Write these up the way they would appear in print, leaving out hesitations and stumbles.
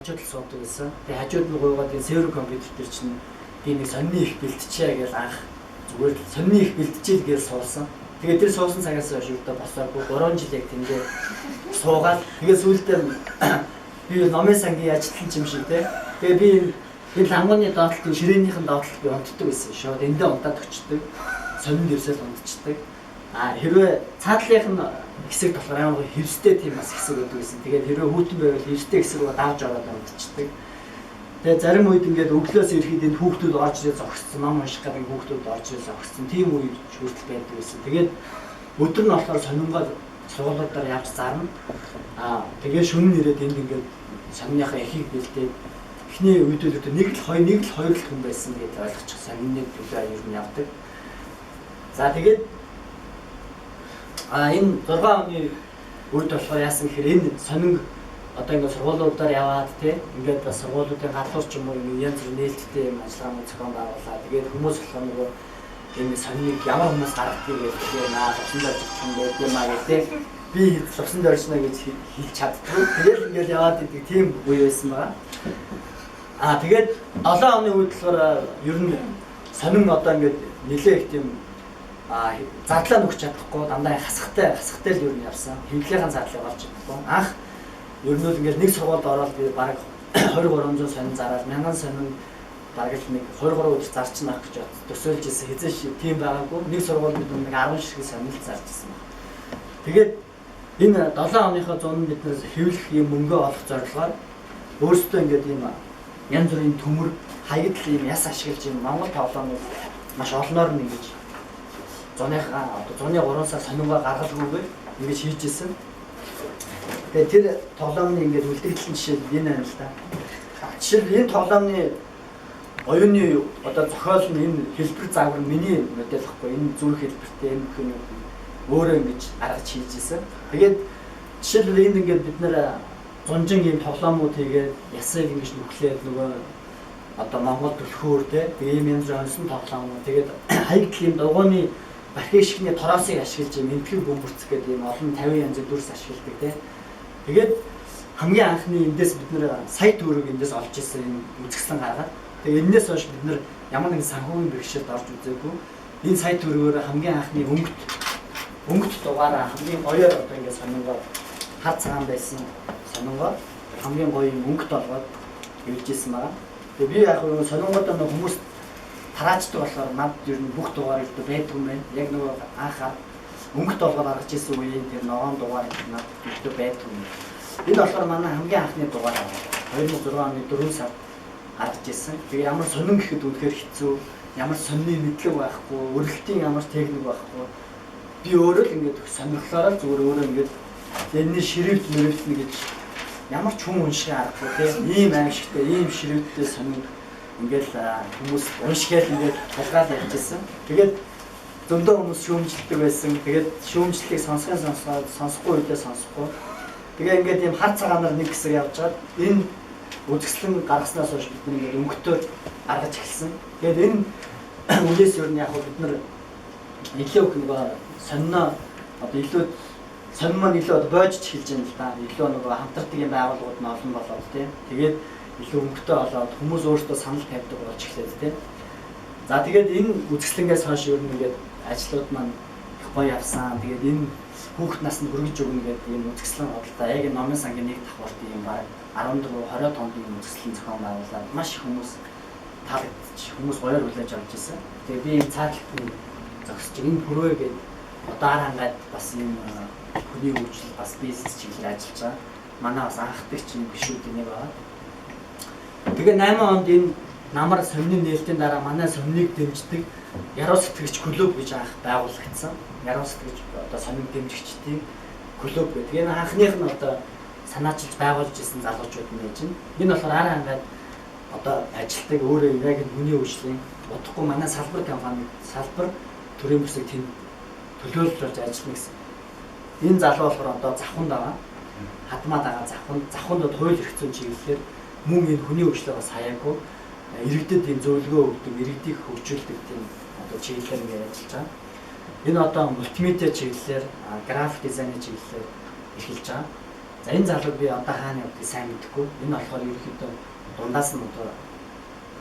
Хажууд л суудаг гэсэн. Тэгээ хажууд нь гуйгаад энэ сервер компьютер дээр чинь би нэг сонины их бэлтжээ гэж анх зүгээр л сонины их бэлтжээ гэж суусан. Тэгээ тэр суусан цагаас хойш юудаа босоогүй 3 жил яг тэндээ суугаад тэгээ сүүлдээ би номын сангийн ажилтан юм шиг те. Тэгээ би энэ лангууны доотлолт, ширээнийхэн доотлолт би унтдаг байсан. Шууд эндээ унтаад өчтдөг. Сонин дэвсэл унтчихдаг. А хэрвээ цаатлынх нь хэсэг болохоор амар хэвстэй тийм бас хэсэг байдаг гэсэн. Тэгээд хэрвээ хүүтэн байвал хэвстэй хэсэг рүү давж ороод унтчихдаг. Тэгээд зарим үед ингээд өглөөс ирэхэд энэ хүүхдүүд орж ирээ зогссон, ном унших гэдэг хүүхдүүд орж ирээ зогссон. Тийм үе хүртэл байдаг гэсэн. Тэгээд өдөр нь болохоор сонингоо сургуулиудаар явж зарна. Аа тэгээд шөнө нь ирээд энд ингээд сониныхаа эхийг бэлдээд эхний үед л нэг л хоёр нэг л хоёр л хүн байсан гэж ойлгочих. Сонины төлөө ер нь явдаг. За тэгээд энэ 6 оны үед болохоор яасан гэхээр энэ сонин одоо ингээд сургуулиудаар яваад тий ингээд бас сургуулиудын гадуур ч юм уу янз бүр нээлттэй юм ажиллагаанууд зохион байгуулаад тэгээд хүмүүс болохоор нөгөө энэ сониныг ямар хүмүүс гаргадгийг гэдэг наа лувсан дорж юм байдаг юм аа гэх тий би лувсан доржно гэж хэлж чаддгүй. Тэгээд ингээд яваад идэг тийм үе байсан байгаа. Аа тэгээд 7 оны үед болохоор ер нь сонин одоо ингээд нэлээ их тийм задлаа нүхч чадахгүй дандаа хасахтай хасахтай л ер нь явсан. Хэвлэлийнхэн задлыг олж чадахгүй. Анх ер нь л ингээд нэг сургуульд ороод би бараг 20 300 сонин зараад 1000 сонин бараг л нэг 23 өдөр зарч нах гэж төсөөлж ирсэн. Хэзээ тийм байгаагүй. Нэг сургуульд бид нэг 10 ширхэг сонин л зарж ирсэн байна. Тэгээд энэ 7 оныхоо зун бид нэр хэвлэх юм мөнгө олох зорилгоор өөрсдөө ингээд ийм янз бүрийн төмөр хаягдл ийм яс ашиглаж ийм Монгол тоглоомыг маш олноор нь ингэж зуныхаа одоо зуны 3 сар сонингоо гаргалгүйгээр ингэж хийж исэн. Тэгээд тэр тоглоомны ингээд үлдэгдэл нь жишээ энэ байна л да. Жишээлбэл энэ тоглоомны оюуны одоо зохиол нь энэ хэлбэр загвар миний модель гэхгүй энэ зүрх хэлбэртэй энэ бүх юм өөрөө ингэж гаргаж хийж исэн. Тэгээд жишээлбэл энд ингээд бид нэр зунжин ийм тоглоомууд хийгээд ясыг ингэж нүхлээд нөгөө одоо Монгол түлхүүр те тэгээ ийм янз бүрийн онсон тоглоом. Тэгээд хаягдл ийм дугуйны бархи шигний тороосыг ашиглаж юм энтгэн бөмбөрцөх гэдэг ийм олон 50 янзын дүрс ашигладаг те. Тэгээд хамгийн анхны эндээс бид нэр сая төгрөг эндээс олж ирсэн юм үзэсгэлэн гаргаад тэгээд энээс хойш бид нэр ямар нэгэн санхүүгийн бэрхшээлд орж үзээгүй. Энэ сая төгрөгөөр хамгийн анхны өнгөт дугаараа хамгийн гоёор одоо ингээд сонингоо хар цагаан байсан сонингоо хамгийн гоё юм өнгөт олгоод явж исэн байгаа. Тэгээ би яг нь сонингоодоо нэг хүмүүс тараачдаг болохоор над ер нь бүх дугаар илүү байдаг юм байна. Яг нөгөө анх өнгөт олгоод гаргаж ирсэн үеийн тэр ногоон дугаар над илүү байдаг юм. Энэ болохоор манай хамгийн анхны дугаар аа. 2006 оны 4 сард гаргаж ирсэн. Тэгээ ямар сонин гэхэд үнэхээр хэцүү, ямар сонины мэдлэг байхгүй, өрөлтийн ямар техник байхгүй. Би өөрөө л ингээд сонирхлоороо зүгээр өөрөө ингээд энэний шрифт мөрөвтнө гэж ямар ч хүн уншихын аргагүй тийм ийм аимшигтай, ийм шрифттэй сонин ингээд хүмүүс уншихаар ингээд тулгаал явж ирсэн. Тэгээд зөндөө хүмүүс шүүмжлдэг байсан. Тэгээд шүүмжлэлийг сонсохын сонсоод сонсохгүй үедээ сонсохгүй. Тэгээ ингээд ийм хар цагаанаар нэг хэсэг явж чад энэ үзэсгэлэн гаргаснаас хойш бид ингээд өнгөтөөр гаргаж эхэлсэн. Тэгээд энэ үлээс ер нь яг бид нар илүү их нөгөө сонино одоо илүү сонин маань илүү одоо бойжж эхэлж байна л да. Илүү нөгөө хамтардаг юм байгууллагууд нь олон болоод тийм. Тэгээд илүү өнгөтэй болоод хүмүүс өөрсдөө санал тавьдаг болж эхлэв тийм. За тэгээд энэ үзэсгэлэнгээс хойш ер нь ингээд ажлууд маань их гоё явсан. Тэгээд энэ хүүхд наснд хүргэж өгнө гэдэг ийм үзэсгэлэн бодолтой яг энэ номын сангийн нэг давхарт ийм баг 14 20 тонд ийм үзэсгэлэн зохион байгуулад маш их хүмүүс таалагдчих, хүмүүс гоёор хүлээж авч ирсэн. Тэгээд би энэ цаатлалтыг зогсож энэ пүрвэ гэдэг одоо ар хангаад бас ийм хүний хөгжил бас бизнес чиглэлээр ажиллаж байгаа. Манай бас анхдагч юм гишүүдийн нэг байгаа. Тэгээ 8 онд энэ намар сомны нээлтийн дараа манай сомныг дэмждэг яруу сэтгэгч клуб гэж анх байгуулагдсан. Яруу сэтгэгч одоо сомныг дэмжигчдийн клуб гэдэг. Энэ анхных нь одоо санаачилж байгуулж исэн залуучууд нь байж байна. Энэ болохоор ар хангаад одоо ажилтдаг өөрөө яг энэ хүний хөгжлийн удахгүй манай салбар компани салбар төрийн бүсийг тэнд төлөөлж болж ажиллана гэсэн. Энэ залуу болохоор одоо завханд байгаа. Хадмаад байгаа завханд завханд хууль эрх зүйн чиглэлээр мөн энэ хүний хөгжлөө бас хаяагүй иргэдэд энэ зөвлөгөө өгдөг, иргэдийг хөгжүүлдэг тийм одоо чиглэлээр ингээд ажиллаж байгаа. Энэ одоо мультимедиа чиглэлээр, график дизайны чиглэлээр эрхэлж байгаа. За энэ залууг би одоо хаана явдгийг сайн мэдэхгүй. Энэ болохоор ерөнхийдөө дундаас нь одоо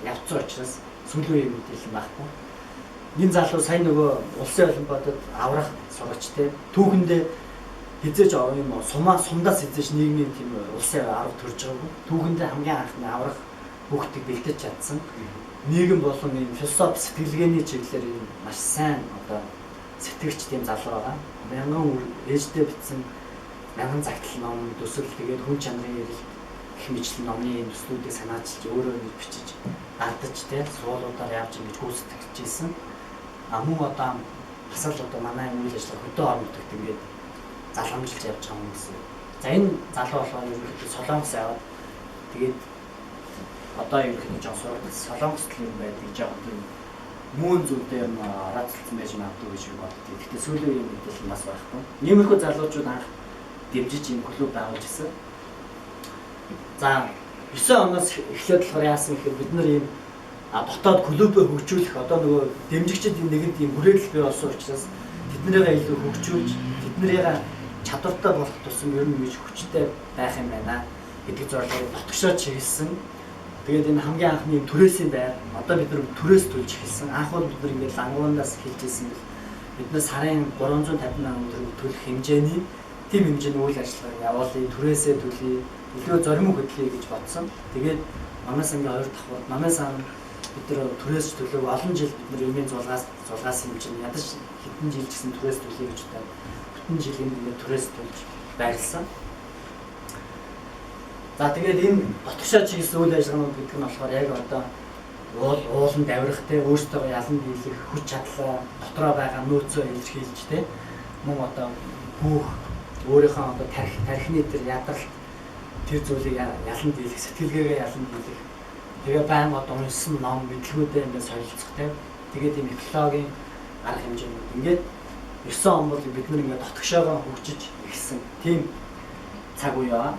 явцсан учраас сүүлийн үеийн мэдээлэл байхгүй. Энэ залуу сайн нөгөө улсын олимпиадад аврах сурагчтай. Түүхэндээ хизээж юм сумаа сумдаас хизээж нийгмийн тийм улсын аврах төрж байгаагүй. Түүхэндээ хамгийн анхны аврах хүүхдийг бэлдэж чадсан. Нийгэм болон ийм философи сэтгэлгээний чиглэлээр ийм маш сайн одоо сэтгэгч тийм залуу байгаа. Мянган ээжтэй бичсэн мянган загтал ном төсөл тэгээд хүн чанарын эрэлт гэх мэтлэн номны ийм төслүүдийг санаачилж өөрөө ингэж бичиж гардаж те сургуулиудаар явж ингэж гүйцэтгэж ирсэн. А мөн одоо бас л одоо манай үйл ажиллагаа хөдөө орон нутагт ингээд залгамжилж явж байгаа хүмүүс. За энэ залуу болохоор ерөнхийдөө Солонгос яваад тэгээд одоо ерөнхийдөө жоон сургууль Солонгост л юм байдаг жоон тийм мөн зүйлдээ юм орооцолцсон байж магадгүй гэж боддог. Гэхдээ сүүлийн үеийн мэдээлэл бас байхгүй. Иймэрхүү залуучууд анх дэмжиж ийм клуб байгуулж ирсэн. За 9 оноос эхлээд болохоор яасан гэхээр бид нар ийм дотоод клубээ хөгжүүлэх одоо нөгөө дэмжигчид нэгэнд ийм хүрээлэл бий болсон учраас тэднийгээ илүү хөгжүүлж тэднийгээ чадвартай болох тусам ер нь ингэж хүчтэй байх юм байна гэдэг зорилгоор дотгошоо чиглэсэн. Тэгээд энэ хамгийн анхны юм түрээсийн байр одоо бид нар түрээс төлж эхэлсэн. Анх бол бид нар ингээд лангуунаас эхэлж ирсэн бэл бид нар сарын 350 мянган төгрөг төлөх хэмжээний тийм хэмжээний үйл ажиллагааг явуулъя, түрээсээ төлье, илүү зоримог хөдлөе гэж бодсон. Тэгээд Намын сангийн хоёр давхар, Намын сан бид нар түрээс төлөв олон жил бид нар юмын зулгаас хэмжээний ядаж хэдэн жил ч гэсэн түрээс төлье гэж бодоод бүтэн жил ингээд түрээс төлж байрлсан. За тэгээд энэ дотгошоо чиглэсэн үйл ажиллагаанууд гэдэг нь болохоор яг одоо ууланд авирах те өөрсдөө ялан дийлэх хүч чадлаа дотроо байгаа нөөцөө илэрхийлж те мөн одоо хүүх өөрийнхөө одоо тархины тэр ядралт тэр зүйлийг ялан дийлэх сэтгэлгээгээ ялан дийлэх тэгээ байнга одоо уншсан ном мэдлэгүүдээ ингээд солилцох те тэгээд ийм экологийн арга хэмжээнүүд ингээд 9 он бол бид нар ингээд дотгошоогоо хөгжиж эхэлсэн тийм цаг үе аа.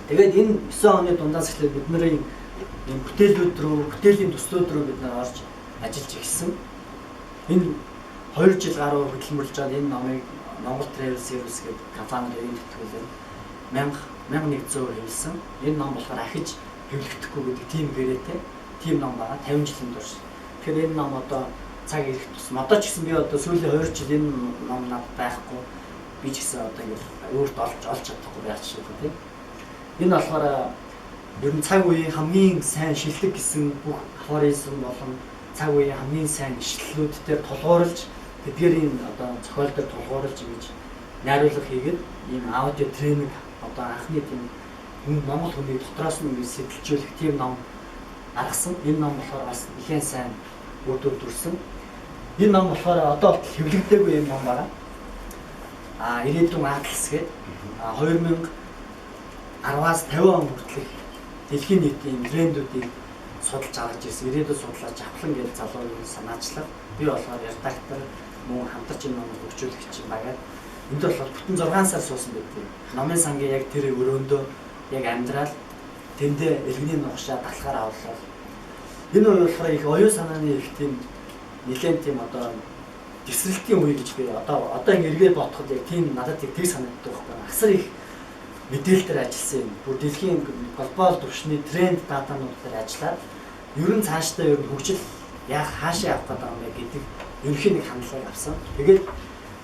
Тэгээд энэ 9 оны дундаас эхлээд бид нарын ийм бүтээлүүд рүү, бүтээлийн төслүүд рүү бид нар орж ажиллаж эхэлсэн. Энэ 2 жил гаруй хөдөлмөрлөж байгаа энэ номыг Монгол Travel Service гэдэг компаниар энэ тэтгүүлээр 1100 хэвлсэн. Энэ ном болохоор ахиж хэвлэгдэхгүй гэдэг тийм гэрээтэй тийм ном байгаа 50 жилийн турш. Тэгэхээр энэ ном одоо цаг ирэх тусам одоо ч гэсэн би одоо сүүлийн 2 жил энэ ном надад байхгүй би ч гэсэн одоо ингэ өөрт олж чадахгүй байх жишээ тийм. Энэ болохоор ер нь цаг үеийн хамгийн сайн шилдэг гэсэн бүх афоризм болон цаг үеийн хамгийн сайн ишлэлүүд дээр тулгуурлаж тэдгээрийн одоо зохиол дээр тулгуурлаж ингэж найруулга хийгээд ийм аудио тренинг одоо анхны тийм хүн Монгол хүнийг дотроос нь ингэж сэтэлжүүлэх тийм ном гаргасан. Энэ ном болохоор бас нэлээд сайн үр дүр төрсөн. Энэ ном болохоор одоо болтол хэвлэгдээгүй юм ном байна. А ирээдүйн атлас гэдэг 2010-аас 50 он хүртэлх дэлхийн нийтийн трендүүдийг судалж гаргаж ирсэн. Ирээдүйн судлаач Авхлан гэдэг залуугийн санаачлал. Би болохоор редактор мөн хамтарч энэ номыг хөгжүүлэгч юм багаад энд болохоор бүтэн 6 сар суусан байдаг. Номын сангийн яг тэр өрөөндөө яг амьдрал тэндээ иргэний нугшаа далхаар авлаа. Энэ үе болохоор их оюун санааны их тийм нэлээд тийм одоо тесрэлтийн үе гэж би одоо ингэ эргээд бодоход яг тийм надад яг тэг санагддаг байхгүй. Асар их мэдээлэл дээр ажилласан юм. Бүр дэлхийн глобал түвшний тренд датанууд дээр ажиллаад ер нь цаашдаа ер нь хөгжил яах хаашаа явах гэдэг юм бэ гэдэг ерөнхий нэг хандлагыг авсан. Тэгээд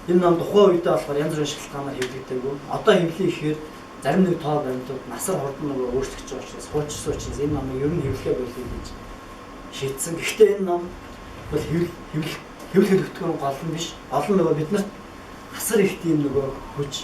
энэ ном тухайн үедээ болохоор янз бүрийн шалтгаанаар хэвлэгдээгүй. Одоо хэвлэе ихээр зарим нэг тоо баримтууд насар хурдан нөгөө өөрчлөгдөж байгаа учраас хуучирсан учраас энэ номыг ер нь хэвлэхээ болиё гэж шийдсэн. Гэхдээ энэ ном бол хэвлэх хэрэгтгэн гол нь биш. Гол нь нөгөө биднэрт асар их тийм нөгөө хүч